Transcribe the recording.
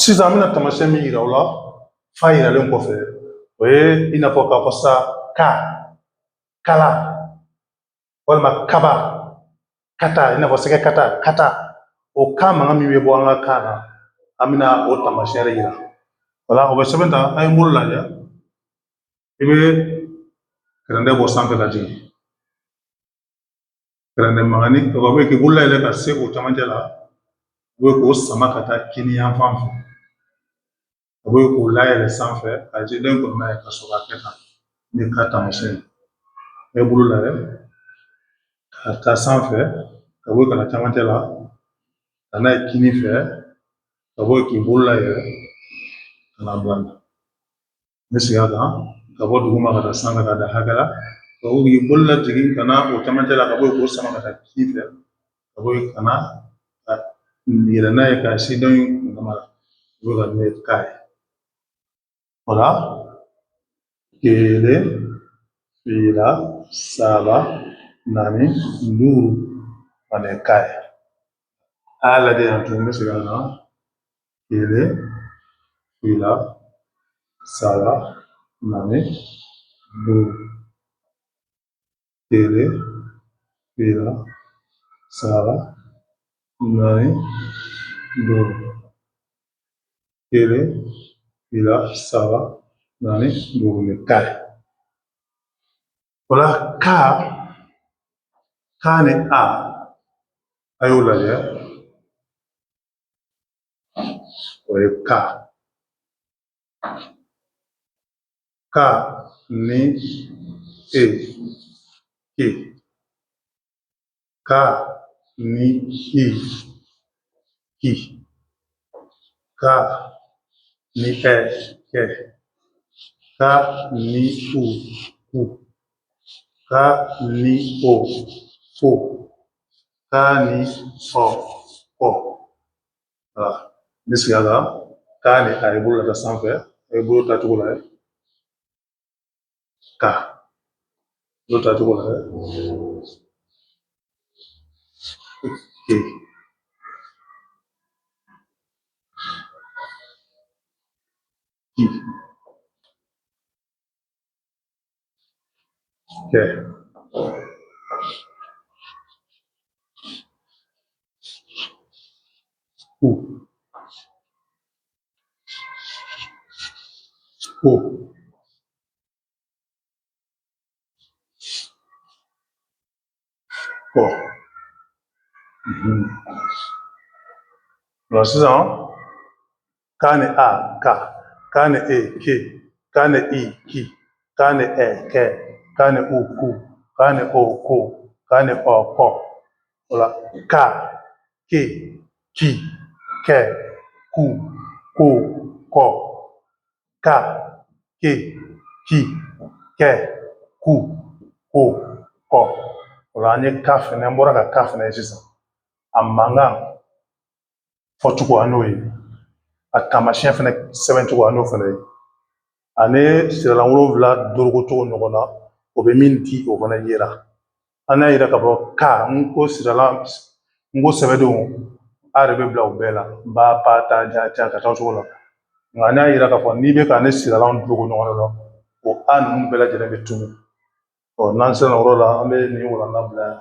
Sisan an bɛna taamasiyɛn min yira aw la, fa yiralen kɔfɛ, o ye i n'a fɔ k'a fɔ sa ka, kala, walima kaba, kata, i n'a fɔ sɛgɛ kata, kata. O ka mankan min bɛ bɔ an ka kan na, an bɛna o taamasiyɛn de yira. Wala o bɛ sɛbɛn ta, an ye bolo lajɛ, i bɛ kɛrɛndɛ bɔ sanfɛ ka jigin. Kɛrɛndɛ mankanni, o ka bɔ yen k'i bolo layɛlɛ ka se o camancɛ la, o bɛ k'o sama ka taa kini yanfan fɛ. A bɛ k'o layɛlɛ sanfɛ ka jigin den kɔnɔna ye ka sɔrɔ ka kɛ tan ni ka taamasiyɛn ye. A ye bolo layɛlɛ ka taa sanfɛ, ka bɔ yen ka na camancɛ la, ka n'a ye kini fɛ, ka bɔ yen k'i bolo layɛlɛ ka na bila nin. N bɛ segin a kan, ka bɔ duguma ka taa sanfɛ ka dan hakɛ la, ka bɔ k'i bolo lajigin ka na o camancɛ la, ka bɔ yen k'o sama ka taa kini fɛ, ka bɔ yen ka na ka yɛlɛ n'a ye ka se dɔ in kundama la, o bɛ ka ne k'a ye. O la kelen, fila, saba, naani, duuru, ani k'a ye. A y'a lajɛ yan tuguni, n bɛ segin a kan. Kelen, fila, saba, naani, duuru. Kelen, fila, saba, naani, duuru. Kelen, fila, saba, naani, duuru, ni ka ye. O la ka, ka ni a, a y'o lajɛ, o ye ka. Ka ni e, ke. Ka ni i, ki. Ka ni ɛ, kɛ. Ka ni u, ku. Ka ni o, ko. Ka ni ɔ, kɔ. Voilà. N bɛ segin a kan. Ka ni a ye bolo lata sanfɛ, a ye bolo tacogo lajɛ. Ka bolo tacogo lajɛ. Ke. Ki. Kɛ. Ku. Ko. Kɔ. O la sisan, ka ni a, ka, ka ni e, ke, ka ni i, ki, ka ni ɛ, kɛ, ka ni u, ku, ka ni o, ko, ka ni ɔ, kɔ. O la ka, ke, ki, kɛ, ku, ko, kɔ. Ka, ke, ki, kɛ, ku, ko, kɔ. O la an ye ka fɛnɛ, an bɔra ka ka fɛnɛ ye sisan. A mankan fɔcogo an y'o ye, a taamasiyɛn fɛnɛ sɛbɛncogo an y'o fɛnɛ ye, ani siralan wolonwula dorokocogo ɲɔgɔn na, o bɛ min di, o fana yera. An y'a yira k'a fɔ ka n ko siralan, n ko sɛbɛdenw, a de bɛ bila o bɛɛ la, ba, pa, ta, ja, ca, ka taa o cogo la. Nka an y'a yira k'a fɔ n'i bɛ ka ne siralan dorogo ɲɔgɔn na, o a ninnu bɛɛ lajɛlen bɛ tunun. Ɔ, n'an sera o yɔrɔ la, an bɛ nin walanda bila yan.